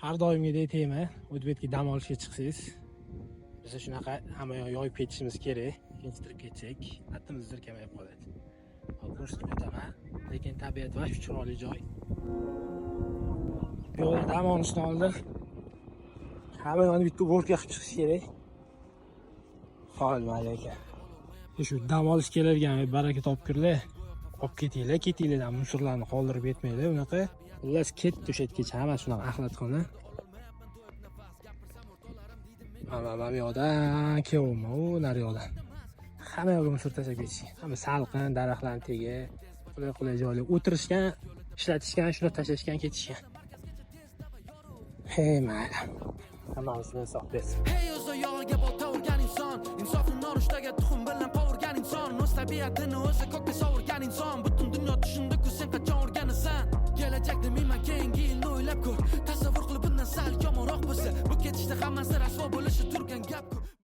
Har doimgidek tema, o'tbetga dam olishga chiqsangiz, biz shunaqa hamma yoq yoyib ketishimiz kerak. Tinchtirib ketsak, atimiz zirkamayib qoladi. Hop, ko'rsatib o'taman. Lekin tabiat va shu chiroyli joy. Bu yoqda dam olishdan oldin hamma yoqni bitta уборка qilib chiqish kerak. Qolmadi ekan. Shu dam olish keladigan baraka topkurlar. Olib ketinglar, ketinglar, мусор larni qoldirib ketmanglar unaqa. Xullas, ketdi o'sha yergacha hammasi shunaqa axlatxona. Mana bu yoqdan kelyapman, u naryoqdan. Hamma yoqqa мусор tashlab ketishgan. Hamma salqin, daraxtlarning tagi, qulay qulay joylar o'tirishgan, ishlatishgan, shuni tashlashgan, ketishgan. Hey, mayli. Hammamizni insof bersin. Hey, o'z oyog'iga bolta urgan inson, insofni nonushtaga tuxum bilan qovurgan inson, o'z tabiatini o'zi ko'kka sovurgan inson. Butun dunyo tushundiku, sen qachon o'rganasan? Kelajak demayman, keyingi yilni o'ylab ko'r. Tasavvur qilib, bundan sal yomonroq bo'lsa, bu ketishda hammasi rasvo bo'lishi turgan gap-ku.